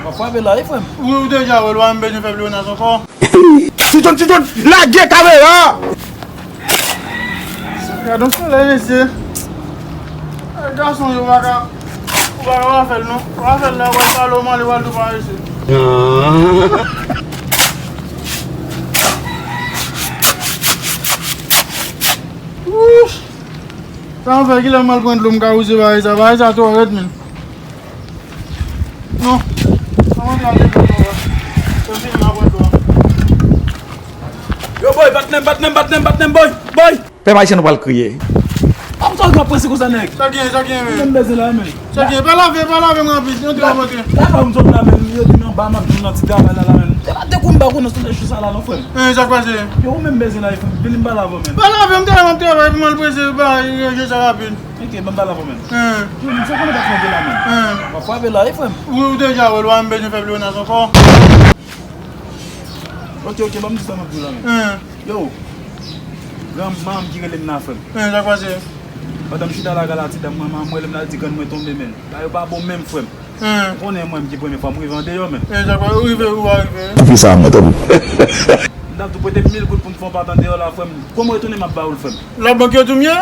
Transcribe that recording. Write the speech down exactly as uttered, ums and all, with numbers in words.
W ap frape la, wi, frè m. Ou, ou deja wè l, ou pa menm bezwen fè pleyonaj ankò. Ti John, Ti John, lage kamera! Gad yon solèy, mesye. Ay, gason yo, pa ka, ou pa ka pa fè l, non. Ou pa fè l la, w ap pale, w mande, w al tou parese. Wouch! Sa m fè, kilè m al pran dlo, m ka wouze bagay sa. Bagay sa twò rèd, menm. Non. Ann antre al depo, non, bro. Yo, boy, patnè m, patnè m, patnè m, patnè m, boy, boy. Pèp ayisyen nou pral kriye. Kòm sa w ap prese konsa, nèg? Sa gen, sa gen, men. Ou menm bezwen la, men. Sa gen, pa lave, pa lave m rapid. Antre, antre. Gade, gade, m sot la, men. Yo di m anba, m ap jwenn nan ti travay la, la, men. Se pa dekou m ba konnen sou jou sa la, non, frè m. Hein, sa k pase? Yo, ou menm bezwen la, frè m. Vini m pale avè w, men. Pa lave m, tèlman m travay, pou m al prese, ba, ranje sa rapid. Ok, ban m pale avè w, men. Hein. Yo, m sot konnen pa fè de la, men. Hein. W ap frape la, wi, frè m. Ou, ou deja wè l, ou pa menm bezwen fè pleyonaj ankò. Ok, ok, ban m di sa m ap di w la, men. Hein. Yo, granmanm ki rele m nan, frè m. Hein, sa k pase? Pandan m chita lakay la, ti dam mwen, manman m rele m la, li di grann mwen tonbe, men. Bagay yo pa bon menm, frè m. Hein. Ou konnen mwen, m ki premye fwa m rive andeyò, men. Hein, sa k pase? Ou rive, ou pa rive? Ki sa, mwen, tanpri? M t ap tou prete m mil goud pou m fè yon pat andeyò la, frè m. Kòman retounen m ap ba ou l, frè m? Labank yo tou m ye?